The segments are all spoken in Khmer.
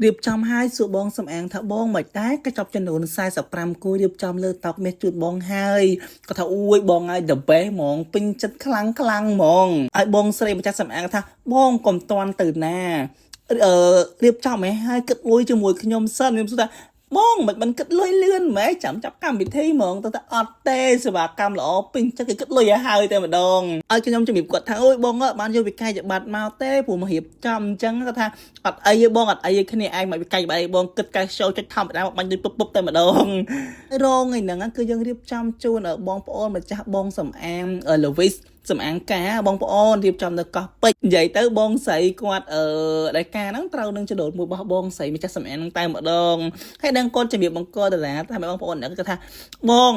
រៀបចំឲ្យសួរបងសំអាងថាបងមិនដែរកញ្ចប់ចំនួន45គូរៀបចំលើតុមាសជូនបងហើយគាត់ថាអូយបងឲ្យ the best ហ្មងពេញចិត្តខ្លាំងខ្លាំងហ្មងឲ្យបងស្រីម្ចាស់សំអាងថាបងកុំតាន់ទៅណាអឺរៀបចំឲ្យហើយគិតលុយជាមួយខ្ញុំសិនខ្ញុំសួរថាបងមិនមិនគិតលុយលឿនម៉េចចាំចាប់កម្មវិធីហ្មងទៅតែអត់ទេសេវាកម្មល្អពេញចិត្តគេគិតលុយឲ្យហើយតែម្ដងឲ្យខ្ញុំជំរាបគាត់ថាអូយបងអើបានយកវិក័យប័ត្រមកទេព្រោះមករៀបចំអញ្ចឹងគាត់ថាអត់អីទេបងអត់អីទេគ្នាឯងមកវិក័យប័ត្រអីបងគិតកែសោចុចធម្មតាមកបាញ់ដូចពុបពុបតែម្ដងរងឯហ្នឹងគឺយើងរៀបចំជូនបងប្អូនម្ចាស់បងសំអាងលវីសសំអាងការបងប្អូនរៀបចំនៅកោះពេជ្រនិយាយទៅបងស្រីគាត់អឺដែលការហ្នឹងត្រូវនឹងចដូនមួយរបស់បងស្រីម្ចាស់សំអាងហ្នឹងតែម្ដងហើយដឹងគាត់ជំរាបបង្កតារាថាបងប្អូនហ្នឹងគាត់ថាបង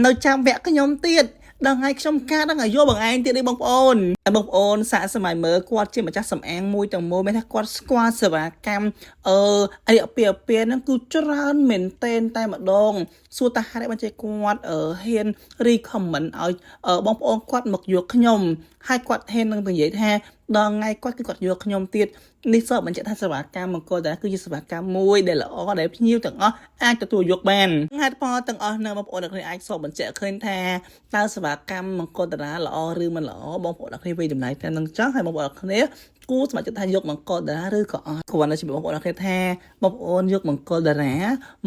នៅចាំវគ្គខ្ញុំទៀតដល់ថ្ងៃខ្ញុំការដល់ឲ្យយកបងឯងទៀតនេះបងប្អូនហើយបងប្អូនសាកសម័យមើលគាត់ជាម្ចាស់សំអាងមួយទាំងមូលមានថាគាត់ស្គាល់សេវាកម្មអឺអីអពីអពីហ្នឹងគឺច្រើនមែនតែនតែម្ដងសួរតាហេតុអីបានជាគាត់អឺហ៊ាន recommend ឲ្យបងប្អូនគាត់មកយកខ្ញុំហើយគាត់ហ៊ាននឹងនិយាយថាដល់ថ្ងៃគាត់គឺគាត់យកខ្ញុំទៀតនេះសបញ្ជាក់ថាសេវាកម្មមង្គលតាគឺជាសេវាកម្មមួយដែលល្អដែលភ្ញៀវទាំងអស់អាចទទួលយកបានហេតុផលទាំងអស់នៅបងប្អូនទាំងគ្នាអាចសបញ្ជាក់ឃើញថាតើសេវាកម្មមង្គលតារាល្អឬមិនល្អបងប្អូនទាំងគ្នាវិតម្លៃតែនឹងចង់ឲ្យបងប្អូនទាំងគ្នាគួរសម្រេចចិត្តថាយកមង្គលតារាឬក៏អត់គ្រាន់តែជំរាបបងប្អូនទាំងគ្នាថាបងប្អូនយកមង្គលតារា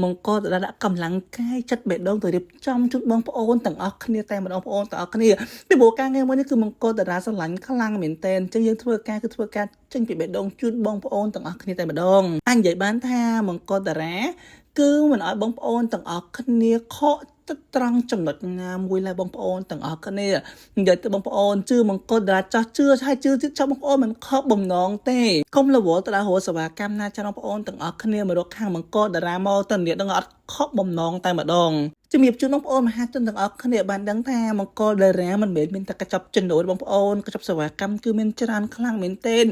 មង្គលតារាដាក់កម្លាំងកាយចិត្តបេះដូងទៅរៀបចំជូនបងប្អូនទាំងអស់គ្នាតែម្ដងបងប្អូនទាំងអស់គ្នាពីព្រោះការងារមួយនេះគឺមង្គលតារាស្រឡាញ់ខ្លាំងមែនទែនអញ្ចឹងយើងធ្វើការគឺធ្វើការចេញពីបេះដូងជូនបងប្អូនទាំងអស់គ្នាតែម្ដងអញនិយាយបានថាមង្គលតារាគឺមិនឲ្យបងប្អូនទាំងអស់គ្នាខកទឹកត្រង់ចំណុចណាមួយឡើយបងប្អូនទាំងអស់គ្នានិយាយទៅបងប្អូនជឿមង្គលតារាចោះជឿហើយជឿទៀតចោះបងប្អូនមិនខកបំណងទេកុំរវល់ទៅដល់រកសេវាកម្មណាចាស់បងប្អូនទាំងអស់គ្នាមករកខាងមង្គលតារាមកទៅនេះដឹងអត់ខកបំណងតែម្ដងជំរាបជូនបងប្អូនមហាជនទាំងអស់គ្នាបានដឹងថាមង្គលតារាមិនមែនមានតែកញ្ចប់ចំណូលបងប្អូនកញ្ចប់សេវាកម្មគឺមានច្រើនខ្លាំងមែនទែន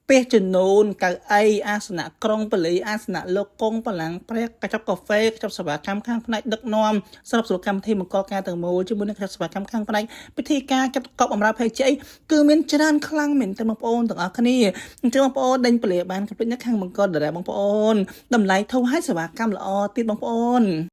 ពេះចំនួនកៅអីអាសនៈក្រុងពលីអាសនៈលោកកុងបលាំងព្រះកញ្ចប់កាហ្វេកញ្ចប់សេវាកម្មខាងផ្នែកដឹកនាំសរុបសរុបកម្មវិធីមង្គលការទាំងមូលជាមួយនឹងកញ្ចប់សេវាកម្មខាងផ្នែកពិធីការចាត់កប់បំរើភេសជ្ជៈអីគឺមានច្រើនខ្លាំងមែនទែនបងប្អូនទាំងអស់គ្នាអញ្ចឹងបងប្អូនដេញពលាបានកុំភ្លេចនៅខាងមង្គលតារាបងប្អូនតម្លៃធូរហើយសេវាកម្មល្អទៀតបងប្អូន។